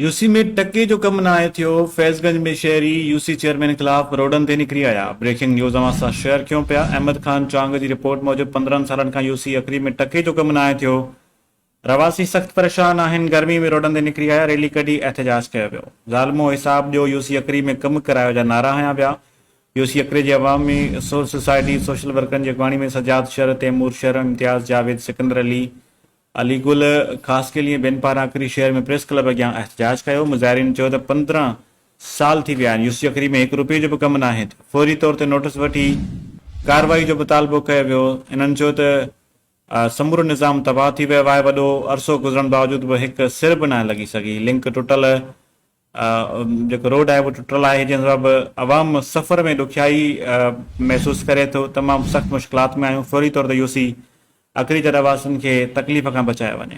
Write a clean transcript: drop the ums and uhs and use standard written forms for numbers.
UC ۾ ٽڪي جو ڪم ناهي ٿيو، فيض گنج ۾ شهري يوسي چيئرمين خلاف روڊن تي نڪري آيا، بريڪنگ نيوز اوهان سان شيئر ڪيون پيا، احمد خان چانگ جي رپورٽ موجب 15 سالن کان يوسي اکري ۾ ٽڪي جو ڪم ناهي ٿيو، رهواسي سخت پريشان آهن، گرمي ۾ روڊن تي نڪري آيا، ريلي ڪڍي احتجاج ڪيو ويو، ظالمو حساب ڏيو، يوسي اکري ۾ ڪم ڪرايو جا نعرا هنيا ويا، يوسي اکري جي عوامي سوسائٽي سوشل ورڪرن جي اڳواڻي ۾ سجاد شر، تيمور شر، امتياز جاويد، سڪندر علي، علي گل خاصخيلي ۽ ٻين پاران اکري شهر ۾ پريس ڪلب اڳيان احتجاج ڪيو، مظاهرين چيو ته 15 سال ٿي ويا آهن يوسي اکري ۾ هڪ روپئي جو به ڪم ناهي ٿيو، فوري طور تي نوٽس وٺي ڪارروائي جو مطالبو ڪيو ويو، هنن چيو ته سمورو نظام تباهه ٿي ويو آهي، وڏو عرصو گذرڻ باوجود به هڪ سر به ناهي لڳي سگهي، لنڪ ٽٽل جيڪو روڊ آهي اهو ٽٽل آهي جنهن سبب عوام سفر ۾ ڏکيائي محسوس ڪري ٿو تمام سخت مشڪلات ۾ آهيون فوري طور تي يوسي اڪري جا رهواسين کي تڪليف کان بچايو وڃي.